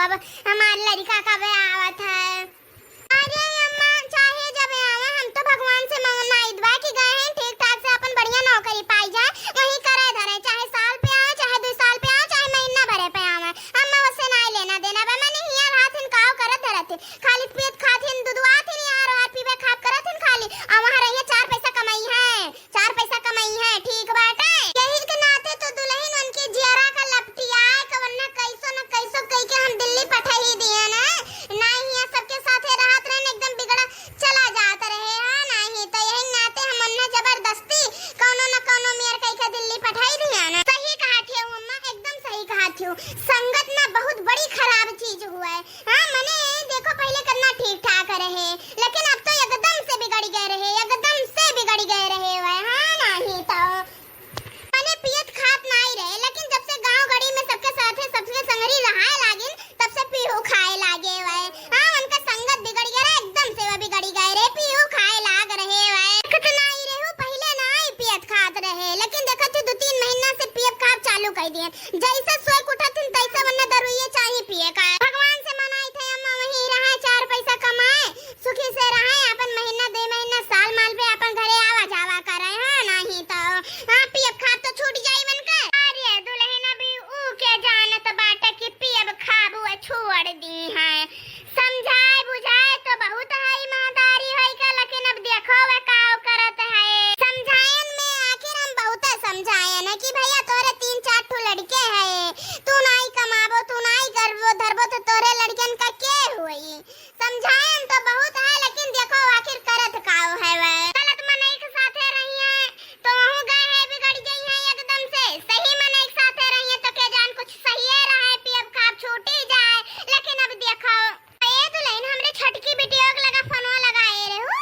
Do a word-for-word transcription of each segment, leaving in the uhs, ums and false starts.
अब हमार लड़िका कबे आवत है? अरे अम्मा, चाहे जब आवे, हम तो भगवान से मंगना इदबा कि गए हैं ठीक ठाक से अपन बढ़िया नौकरी पाई जाए, वहीं करे धरे, चाहे साल पे आवे, चाहे दो साल पे आवे, चाहे महीना भरे पे आवे, अम्मा उससे नाई लेना देना बा। मने हियाँ रहत हिन, काव करत धरत हिन, खाली पियत खात हिन, दुधवात हिन, यार वार पीबे खाब करत हिन खाली, आ वहाँ रहिए चार पैसा कमाई है, चार पैसा कमाई है, ठीक बाटे। यही के नाते तो दुलहिन उनके जियरा का लपटियाए के वरना कैसो न कैसो कई के हम दिल्ली पठाई दिए ना। नाही हियाँ सबके साथे रहत रहे, एकदम बिगड़ा चला जात रहे, हाँ, नाही तो यही नाते हम उन्हें जबरदस्ती कौनो न कौनो मेर कई के दिल्ली पठाई दिए ना। सही कहा थे अम्मा, एकदम सही कहा थे। संगत ना बहुत बड़ी खराब चीज हुआ है। हाँ, मने देखो पहले कितना ठीक ठाक रहे, लेकिन अब तो एकदम से बिगड़ गए रहे, एकदम से बिगड़ गए रहे हुए। हाँ, नाही तो मने पियत खात नाही रहे, लेकिन जब से गांव गड़ी में सबके साथे सबके संगरी रहाए लागिन, तब से पीहू खाए लागे हुए। हाँ, उनका संगत बिगड़ गया रहे, एकदम से वो बिगड़ी गए रहे, पीहू खाए लाग रहे हुए। देखत नाही रहे हो, पहले नाही पियत खात रहे, लेकिन देखत ही दो तीन महीना से पियब खाब चालू कर दिए। जैसे सोए के उठत हिन, तैसे वरना दरुइये चाही पिए का। भगवान से मनाई थे अम्मा वहीं रहे, चार पैसा कमाए, सुखी से रहे, अपन महीना दो महीना साल माल पे अपन घरे आवा जावा करे, हाँ, नाही तो, हाँ, पियब खाब तो छूट जाई वनकर। अरे दुलहिन अभी ऊ के जानत बाटे कि पियब खाब ऊ छोड़ दी है। समझाए बुझाए तो बहुत है, ईमानदारी होई का, लेकिन अब देखो वह काव करत है। समझायन में आखिर हम बहुत समझायन है कि भैया तोरे तीन चार ठो लड़के है, तू नाही कमाबो, तू नाही करबो धरबो तो तोरे लड़कन का के होई? समझायन तो बहुत है, लेकिन देखो आखिर करत काव है वह। गलत मनई के साथे रही है तो वहू गए है बिगड़ गई है एकदम से। सही मनई के साथे रही है तो के जान कुछ सहिए रहे, पियब खाब छूटी जाए, लेकिन अब देखो। ए दुलहिन, हमरे छोटकी बिटिया के लगा फोनवा लगाए रहू।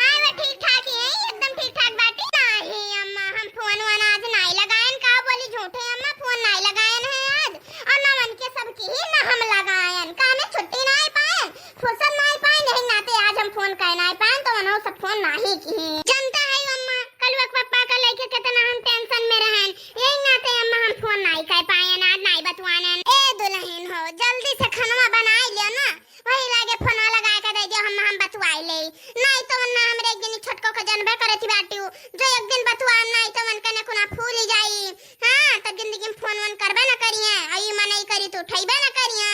आए वे ठीक ठाक ही है, एकदम ठीक ठाक बाटी। नाही अम्मा, हम फोन वोन आज नाही लगायन। का बोली झूठे अम्मा, फोन नाही लगायन है आज। और ना उनके सब की ही ना हम लगायन। का हमें छुट्टी नाही पायन, फुर्सत नाही पायन, यही नाते आज हम फोन कह नाही पायन, तो उन्हों सब फोन नाही की। जनता है अम्मा, कलुआ के पप्पा का लेके कितना हम tension में रहन, यही नाते अम्मा हम फोन नाही कह पायन, आज नाही बतवानन। ए दुलहिन हो, जल्दी से खनवा बनाई लियो ना, वही लागे फोनवा लगाए के दे दियो, हम, हम बतुआई ले। नाही तो वरना हमरे एक जनी छोटको के जनबे करत बाटिउ, जो एक दिन बतुआन नाही तो उनके नखुना फूल जाई। हाँ, तब जिंदगी में फोन वोन करबे न करिए, आ ई मनई करी तो उठैबे न करिए।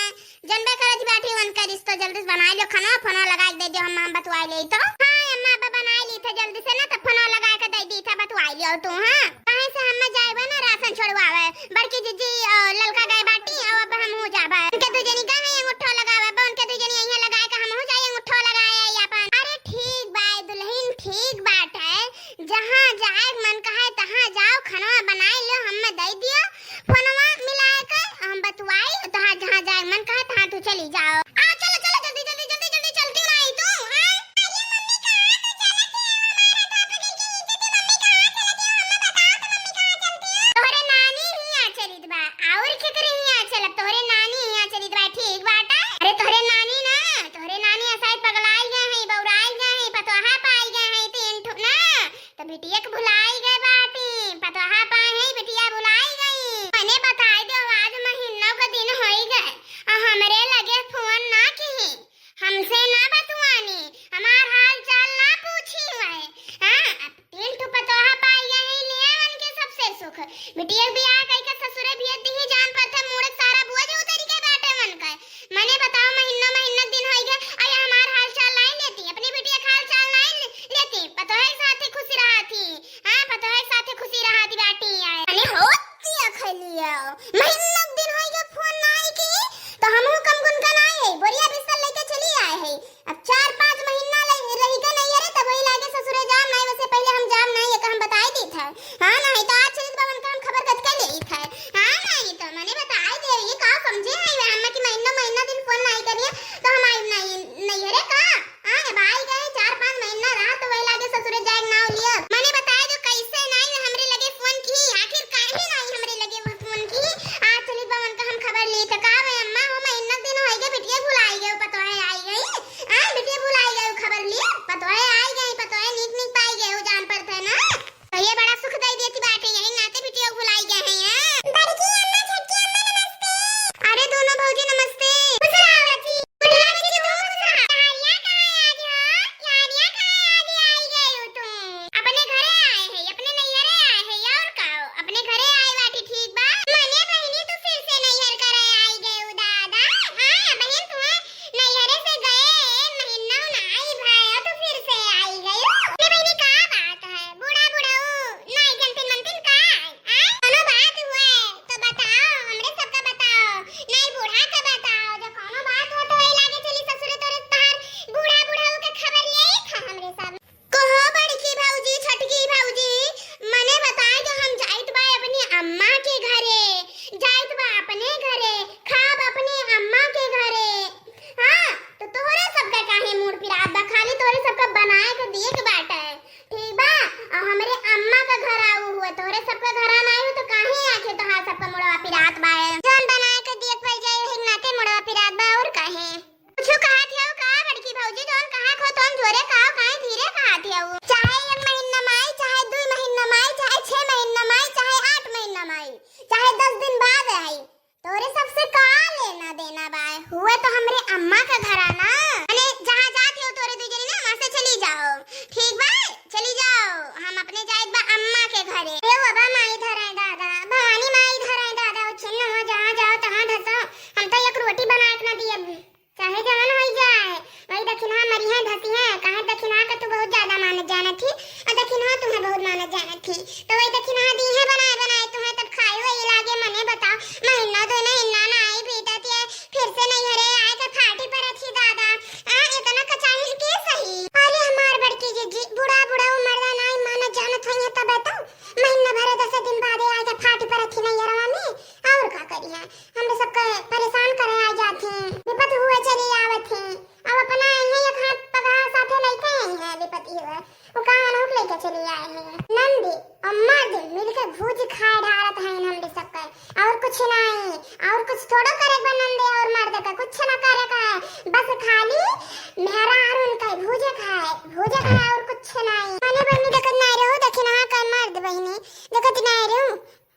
जनबे करत बाटी उनके रिश्तो जल्दी से बनाई लियो, खनवा फोनवा लगाए के दे दियो, हम, हम बतुआई ले तो। हाँ अम्मा, अब बनाई ली थे जल्दी से ना, तब फोनवा लगाए के दे दी थे, बतुआई लियो तू, हाँ। काहे से हम जाइबे ना राशन छोड़वावे, बड़की जीजी, अ, ललका गए बाटी, अउ अब हमहू जाबे। उनके दू जनी का है अंगूठो लगावे, अब उनके दू जनी यहीं लगाए के हमहू जाई अंगूठो लगाए आई अपन। अरे ठीक बा दुलहिन, ठीक बाटे, जहाँ जाए मन कहे तहाँ जाओ, खनवा बनाई लो, हमें दे दियो, फोनवा मिलाए के हम बतुआई, तहाँ जहाँ जाए मन कहे तहाँ तू चली जाओ। आ चलो चलो जल्दी जल्दी जल्दी जल्दी चलती नाही तू, हाँ? अरे मम्मी कहाँ तू चलत है? हमारा तो अपने के इज्जत है, मम्मी कहाँ चलत है? हमें बताओ तो मम्मी कहाँ चलती है? तोहरे नानी हियाँ चलित बा, और केकरे हियाँ चलब? तोहरे नानी हियाँ चलित बा, ठीक बाटा। अरे तोहरे नानी ना, तोहरे नानी असाई पगलाई गए हैं, बौराई गए हैं, पतोहा पाई गए हैं, तीन ठो ना, तो बिटिया के भुलाई गए बाटी, पतोहा पाए हैं, बिटिया भुलाई गई। मने बताई दो, आज महीनों का दिन होई गए, आ हमरे लगे फोन ना की। हमसे ना बतुआनी, हमार हाल चाल ना पूछी हुए। हाँ, अब तीन ठो पतोहा पाई गए हैं, लिया मन के सबसे सुख। बिटिया के बियाह कई के ससुरे भेज दी, जान पर थे मूड़े सारा बोझ उतरी के बाटे मन का। मने बताओ, महीनों महीनों दिन होई गए, अरे हमार हाल चाल नहीं लेती, अपनी बिटिया का हाल चाल नहीं ले-, लेती। पतोहे के साथे खुशी रहा थी, हाँ, पतोहे के साथे खुशी रहा थी बाटी। आए। अरे होती अखलिया, महीनों दिन होई गए फोन नहीं की, तो हमहू कम गुन का नहीं है, बोरिया बिस्तर लेके चली आए है। अब चार पाँच महीना ले-, रही के नहीं अरे, तब वही लागे ससुरे जाम नहीं, वैसे पहले हम जाम नहीं, ये तो हम बताई दी था। हाँ, नहीं तो आज चलित बा उनका हम खबर कद के लेई था। हाँ, नहीं तो मने बताई दे।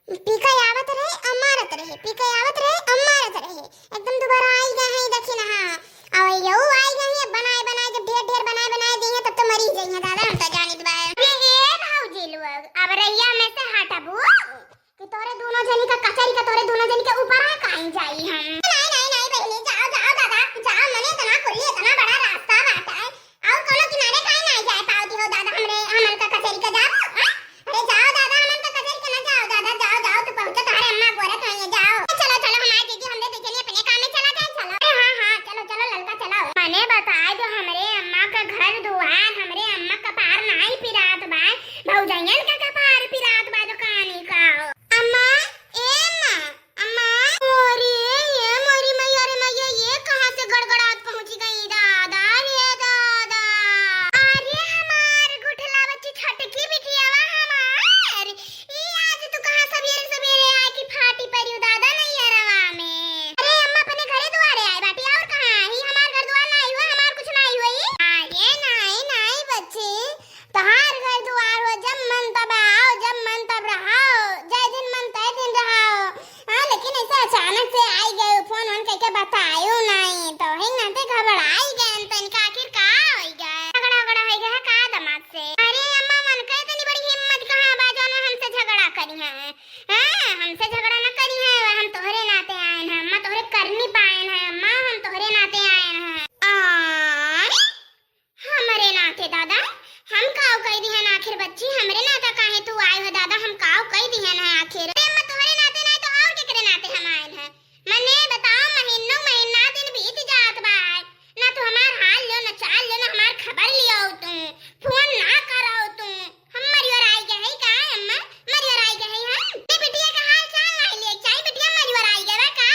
पी के आवत रहे अउर मारत रहे, पी के आवत रहे अउर मारत रहे। एकदम दुबारा आई गए हैं, देखी ना, हाँ। अउर यहू आई गए हैं, बनाए बनाए, जब ढेर ढेर बनाए बनाए दी हैं, तब तो मरी जाई हैं दादा, हम तो जानित बा। ये, ए भौजी लोग, अब रहिया में से हटबू कि तोरे दोनों जनी का कचरी का तोरे दोनों जनी के ऊपर है काई जाई हम। नहीं, नहीं, नहीं बहिनी, जाओ, जाओ दादा, जाओ, मने इतना खुली, इतना बड़ा रास्ता बाटे, अउर कोनो किनारे काहे ना जाए पावती हो दादा, हमरे, हमन का कचरी का जाबो, हाँ? अरे जाओ दादा, हमन का कचरी का ना जाओ दादा, जाओ, जाओ, तू पहुँचो, तोहरे अम्मा गोरत होइए, जाओ। चलो, चलो, हमार जीजी हमरे देखे नहीं, अपने काम में चला जाए, चलो। अरे हाँ, हाँ, चलो, चलो, ललका चलो। मने बताए दो हमरे अम्मा का घर दुआर, हमरे अम्मा का कपार नाई पिरात बा, भौजैयन का कपार पिरात बा, जो कहानी का हो। अम्मा, ए अम्मा, अम्मा, मोरी, ये मोरी मैया रे मैया, ये कहाँ से गड़गड़ात पहुँची गई दादा रे दादा। अरे हमार गुठला बच्ची छोटकी बिटियावा हमार, ई आज तू कहाँ सबेरे सबेरे आए कि फाटी परियो दादा नैहरवा में। अरे अम्मा अपने घरे दुआरे आए बाटी, अउर कहाँ? ई हमार घर दुआर नाई हुआ, हमार कुछ नाई हुआ ई। अरे नाई, नाई बच्ची, तोहार घर दुआर हो, जब मन तब आओ, जब मन तब रहो, जय दिन मन तय दिन रहो। हाँ, लेकिन ऐसे अचानक से आई गए, फोन वोन करके बतायो नहीं, तो ही नाते घबराई गए तनिका, आखिर का होई गए? झगड़ा वगड़ा होई गए का दामाद से? अरे अम्मा, मन के इतनी बड़ी हिम्मत कहाँ बा जौन हमसे झगड़ा करी हैं? हाँ, हमसे झगड़ा न करी हैं, हम तोहरे नाते आए हैं अम्मा, तोहरे करनी पाए हैं अम्मा, हम तोहरे नाते आए हैं। आय? हमरे नाते दादा, हम काव कई दिहन आखिर बच्ची, हमरे नाता काहे तू आए हो दादा, हम काव कई दिहन है आखिर? अरे अम्मा, तोहरे नाते नाई तो अउर केकरे नाते हम आए हैं? मने बताओ, महीनों महीना दिन बीत जात बा, ना तू हमार हाल लो, ना चाल लो, ना हमार खबर लियो तू, फोन ना करो तू। हम मरियो राई गए है का अम्मा? मरियो राई गए है हम? ए बिटिया का हाल चाल नाई ले चाही, बिटिया मरियो राई गए बा का?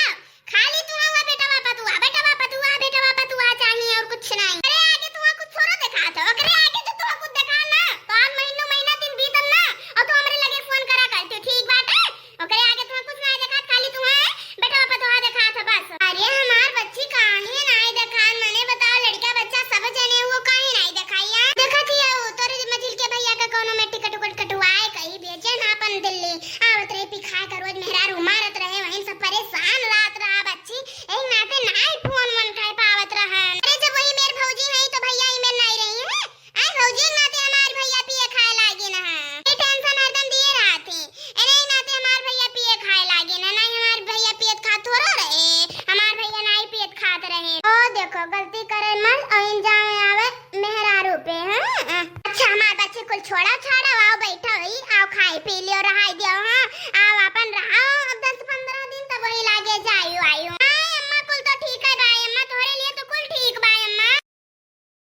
खाली तुहा हुआ बेटवा पतुआ, बेटवा पतुआ, बेटवा पतुआ चाहिए अउर कुछ नहीं। अरे आगे तुहा कुछ थोड़ा देखात हो, ओकरे आगे जो तुहा कुछ देखा ना, तो आज महीनों महीना दिन बीतल ना, अउर तू हमरे लगे फोन करा करती, ठीक बाटे? ओकरे आगे तुहा कुछ नहीं देखात, खाली तुहा बेटवा पतुआ देखात हो बस। अरे हमार बच्ची काहे नहीं देखान, मने बताओ लड़का बच्चा सब जने हुआ काहे नहीं देखाई, हाँ? देखत ही हो, तोरे मझिल के भैया का कोनो में टिकट उकट कटवाए कहीं बेचे ना अपन दिल्ली, आवत रहे पिखाए का रोज मेहरारू मारत रहे, वहीं सब परेशान रहत रहा बच्ची, एक नाते नाई फोन मन कर पावत रहन। अरे जब वही मेर भौजी है तो भैया ही मेर नाई रही है। आई भौजी नाते हमार भैया पिए खाए लागे ना है। ये टेंशन हरदम दिए रहती। अरे नाते हमार भैया पिए खाए लागे ना, नहीं हमार भैया पियत खात थोड़ो रहे। हमार भैया नाई पियत खात रहे। ओ देखो गलती करे मत और इन जाए आवे मेहरारू पे, हाँ? अच्छा हमार बच्ची कुल छोड़ा छाड़ा, आओ बैठा हुई, आओ खाए पी लियो, रहाई दियो।